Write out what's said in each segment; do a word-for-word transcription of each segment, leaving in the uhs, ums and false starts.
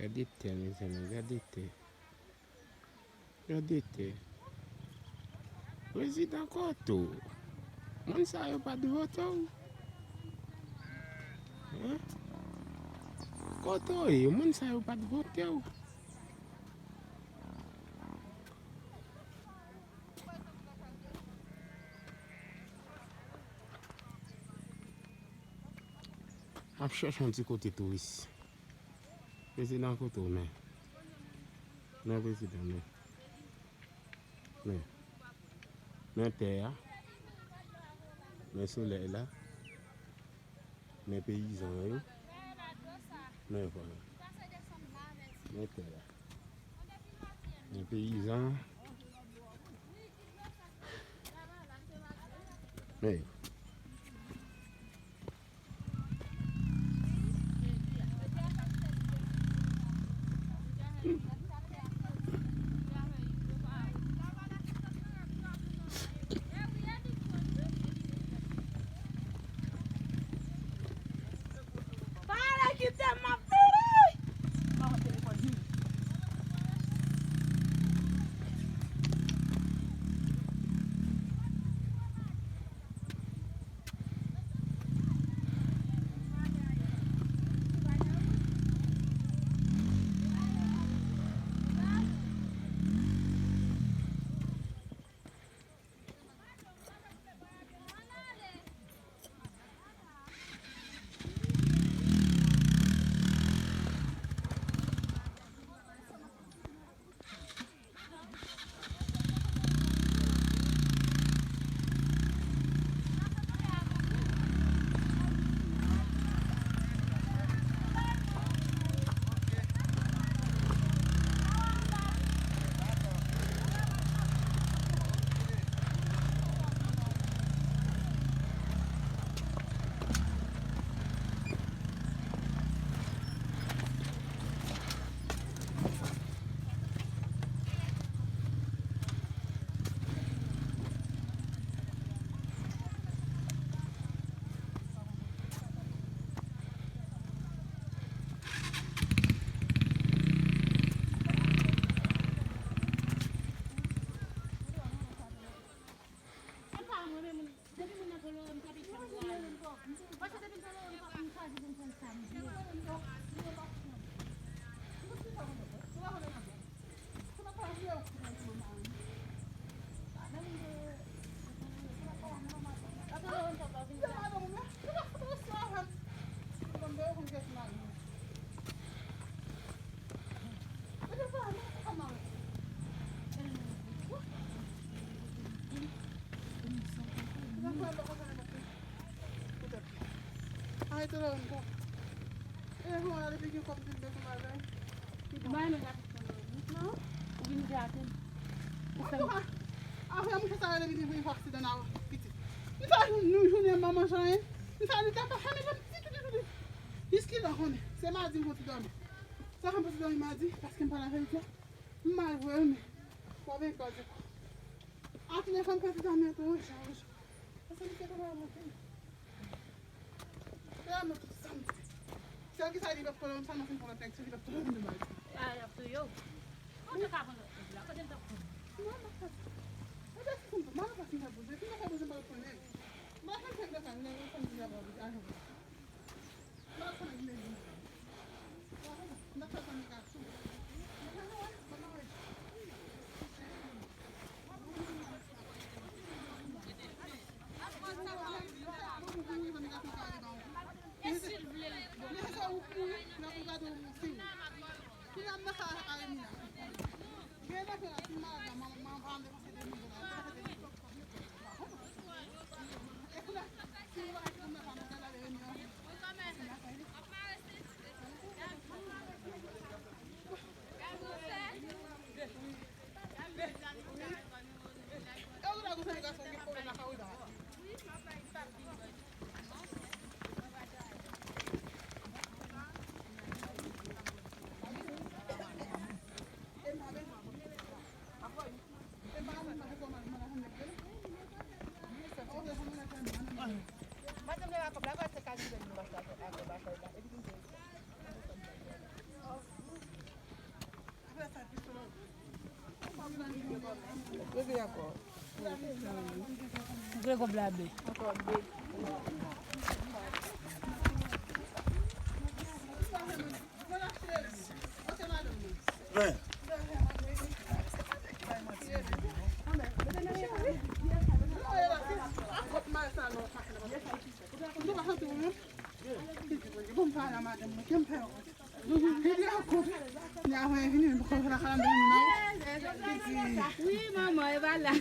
Gade tè, mezanmi, gade tè. Gade tè. Prezidan, kote w? Moun sa yo pa t vote w? Hen? Kote w ye? Moun sa yo pa t vote w? M ap chèche yon ti kote touris. Prezidan, kote w men? Men prezidan, men. Men. Men tè a. Men solèy la. Men peyizan yo. Men vwa. Men tè a. Men peyizan. Men. Pale, kite m ap vini. Arete la menm. E, bon, la depi gen kòb vin bèk yon bagay. Bay nou gate. Non. Ou vin gate. Antouka, afè mouche sa rele vin pou yon aksidan nan pitit. M fè nou jounen m pa manje anyen. M fè li ta pa fè menm ti touti touti. Jiskilè konnen. Se madi m fon ti dòmi. Sa fè m fon ti dòmi madi, paske m pa lave l tou. M mal voye l, men. Bon, ben, pa di. Ak lè fanm pati dòmi an tou, jan, jan. Paske m te konn al monte. Sèl ki sa li p ap tolere m, sa nan fin pran lòt nèg, se li p ap tolere m de baz. A, y ap touye w. Kote w ka pran lòt nèg la? Kote l t ap pran? Non, m ap pase. Mwen te sou m tou, m ap pase m fè bouje. Epi m fè bouje m pa pran nèg. M pa janm fè nèg lakay m, nèg lakay m di a pa ajan. M pa pran nèg nèg. Gre kòb la bè. Wi, manman, e pa la.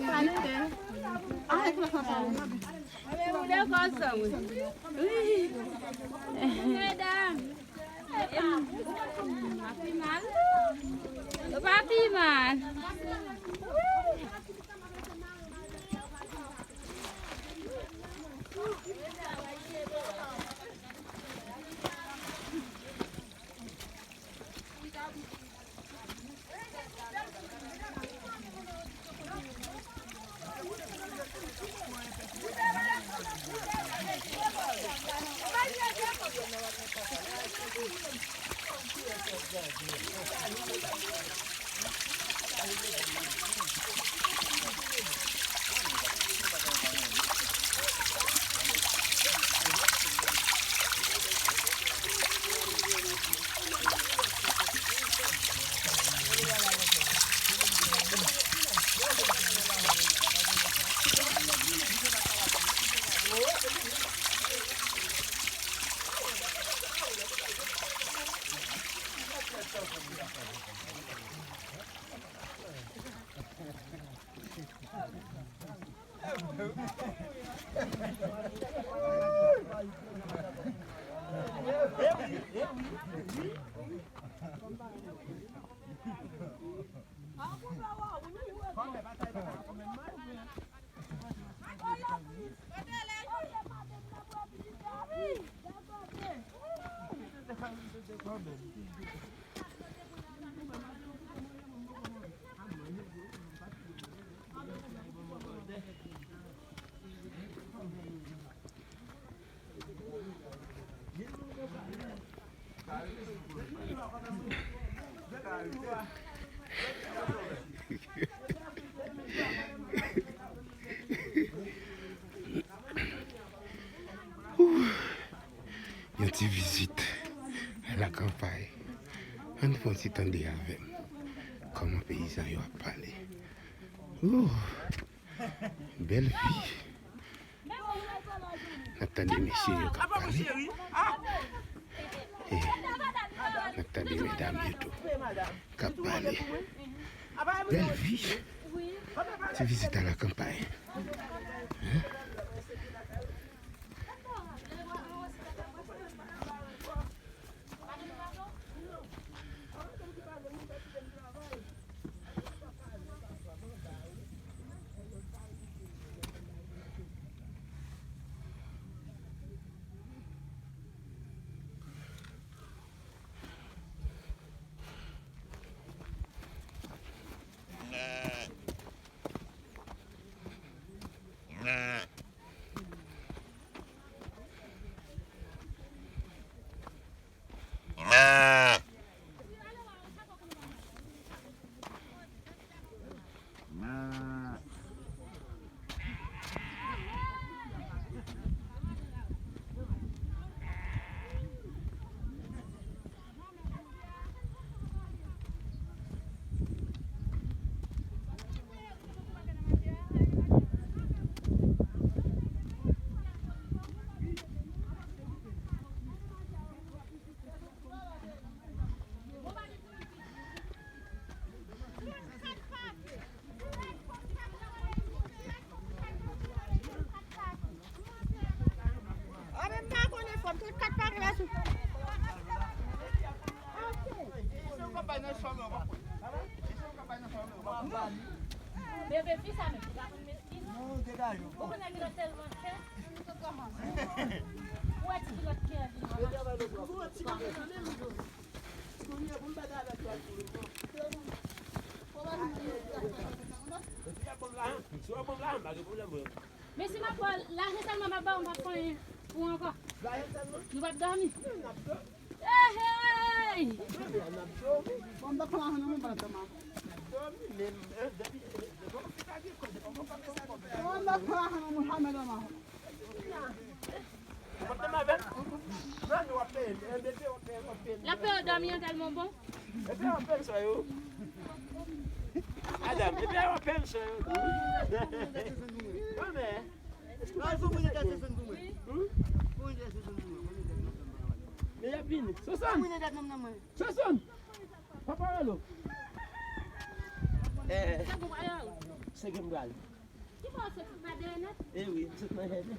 Pale de. Wi. Medam. Yo pa pi mal. Yo pa pi mal. Wi. Yon ti vizit lakanpay. Ann fè yon ti tande avè m kòman peyizan yo ap pale. Ooh, bèl vi. N ap tande mesye yo k ap pale. E n ap tande medam yo tou k ap pale. Bèl vi. Ti vizit a la kanpay. Bebe, fi sa menm, li pa konn met kilòt. Ou konnen kilòt tèlman chè. Ou wè ti kilòt ki an vin. Men si m ap ba w lajan sèlman, m ap ba w, m p ap fè anyen pou ou ankò. Nou p ap dòmi. Ehey! Bon, m ta pran lajan nan men, pa nan dòmi. Bon, m ta pran lajan nan men, jamè dòmi. L ap fè yo dòmi an tèlman bon. Adam, epi a w ap fè m chan yo tou. Non, men. Al fè mwen de sesyon pou mwen. Hmm? Fè mwen de sesyon pou mwen. Mwen de sesyon pou mwen. Men y ap vini. Soson! Fè mwen de dat nan mwen. Soson! Papa Rolo. Eh. Sa bon, ayo. Se ke m pral. Ki bò w sot, pa dèyè nèt? Eh wi, m sot nan jèden.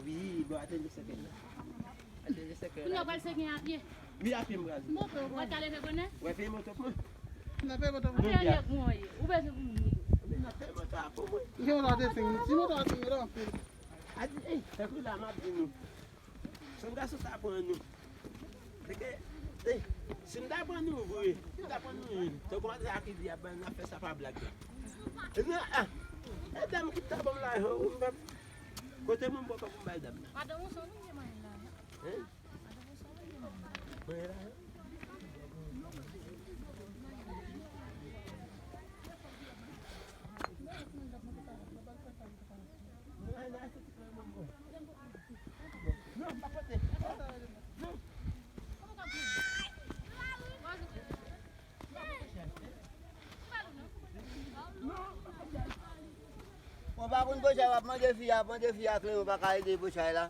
Wi, bò atelier sèkèl la. Atelier sèkèl la. Kounye a w pral sèkèl a pye? Wi, a pye m pral. Moto. W pral ka leve bonè? W peye moto pou mwen? M ap peye moto pou mwen. Atelier pou mwen ye. Ou bezwen pou mwen. Men m ap peye moto a pou mwen. Gen yon lòt de senk mil. Si moto a senk mil anpil. A di, eh, tankou la m ap di nou. Sanm gason sa pran nou. Se ke, eh, si m ta pran nou vre, si m ta pran nou youn, tankou madanm sa ki di ap ban n ap fè sa pa blag la. E nan, ah, e dam ki ta ban m lajan, ou m p ap, kote mwen m pran kòb pou m bay dam nan? Madanm ou se ou menm ki manyen lajan. Hein? Madanm ou se ou menm ki manyen lajan. Manyen lajan? Mwen pa konn pochay, w ap mande fi a, mande fi a kleren, w pa ka ede pochay la.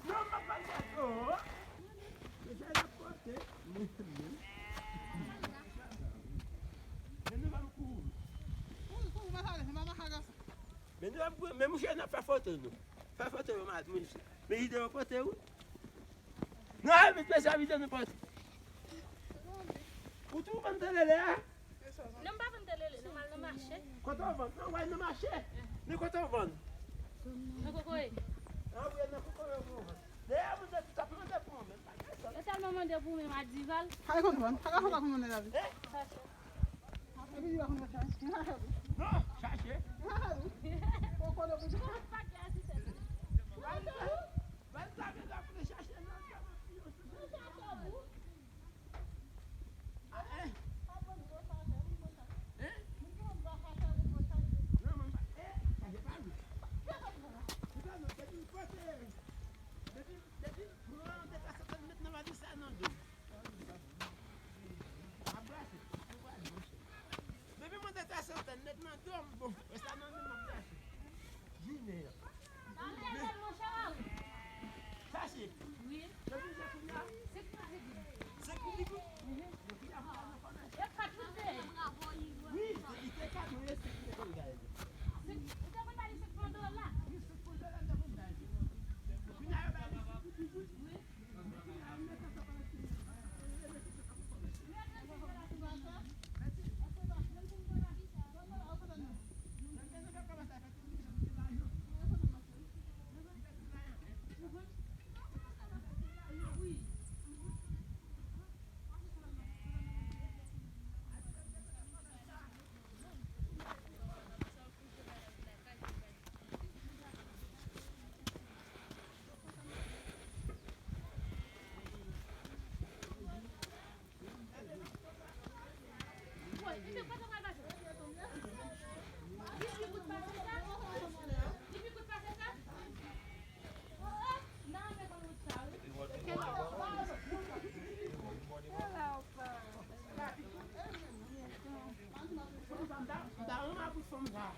Men nou ap goumen, men mouche, n ap fè foto nou. Fè foto yo, mouche. Men videyo kote ou? Non, al met mesye a videyo nou pote. Ou tou vann telele a? Non, m pa vann telele, non, m al nan mache. Kote w vann? Non, w al nan mache. Men kote w vann? Nan kokoye. Ah wi, nan kokoye ou vann. Dayè, moun nan t ap mande pou mwen, men pa gen sa. Yo tèlman mande pou mwen, m a Dival. Sa e konn vann? Sa ka fè sa konn vann nan lavi? Eh? Epi li pa konn chache. Non, chache. Ou konnen pou sa. Ah, eh. Eh? Non, mwen pa, eh, chache pa vre. Se pa non, depi m pote, depi, depi m pran de twa san mèt nan valiz sa nan do m. Depi mwen te trase yon tèt nèt nan do m, bon, rès la nan men m ap trase. Jounen an. Sa se. Wi. Depi se kounye a. Senk pou figi. Senk pou figi? Mhm. Depi a fwa nan fwa nan. E kat pou te. Wi, li te kat, mwen se ki te konn gade. Ou te konn ba li senk pou dola? Wi, senk pou dola, m te konn gade. Kounye a yo ba li senk pou figi. Wi.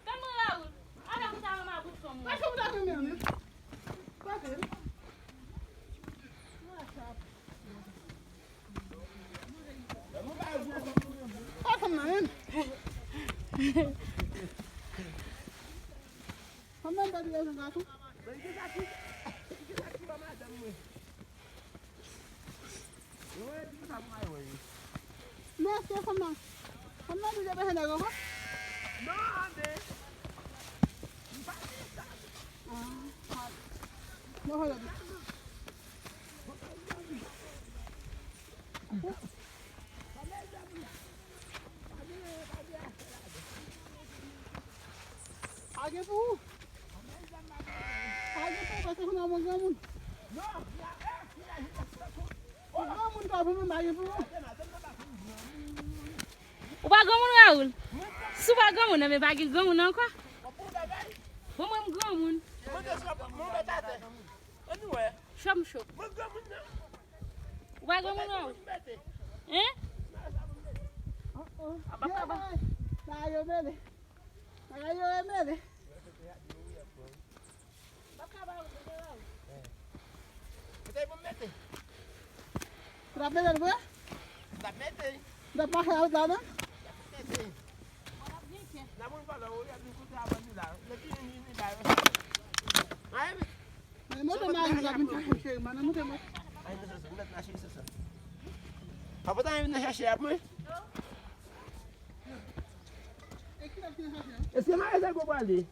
Kòman la ou? Ala pou sa manman bout fanm ou. Pa fanm nan menm. Pa fanm nan menm. Fanm nan pa di gason gason. Men èske fanm nan, fanm nan di depi se nèg ankò? Non, men m pa di sa. Ah, ah. Non, fò yo di. Pa gen pou ou. Pa gen pou ou, paske ou nan bon granmoun. Non, Ou granmoun kòm ou menm pa gen pou ou. Ou pa granmoun, Raoul? Si w pa granmoun, enben pa gen granmoun ankò. Bon, mwen m granmoun. Chòm cho. Ou pa granmoun, Raoul? Hein? Bagay yo mele. Bagay yo mele. Mete pou m mete. Ou t ap mete l vre? M t ap mete. Ou t ap mache avèk la, non? M t ap mete. Nan moun pa la, ou y ap vin koute avan nou la. Depi vin, vin, vin, ba yo sa. Ay, men. Men montre mari la vin chache cheri, man. Montre mwen. Ay, non, sa, sa, ou mèt mache, sa, sa. Papa, ta vin chache ap mwen. Èske mari sa gwo prale?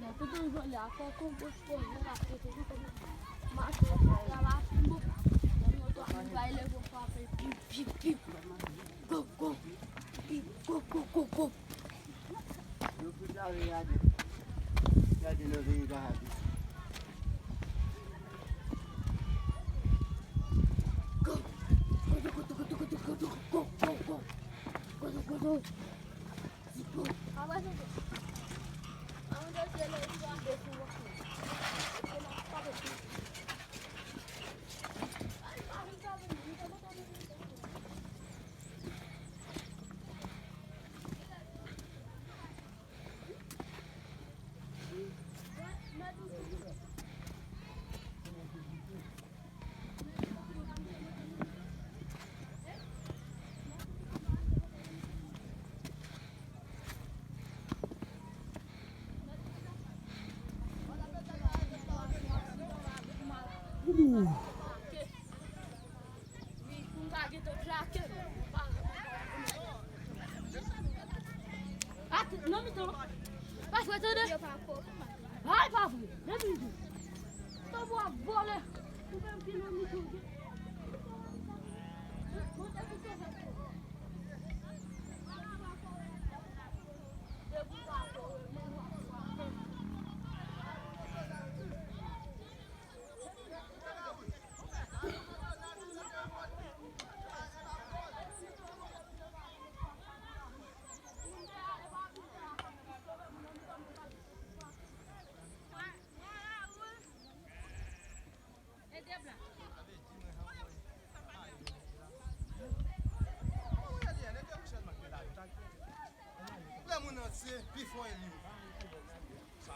Nan tout yon jòlè a fè konpòs fò yon rate se tout kòm mache travay pou moun pa eleve frape pip pip pip. Go go pip go go go go. Yo fout lave gade. Gade nan veye gade. Go. Go go go go go go go go go go go. Go go go go. Ate, nan mitan. Pa vre, tande. Ay, pa vre. Depi di. Tanbou ap vole. Ou menm ki nan mitan. Lè moun antye, pi fò e li. Sa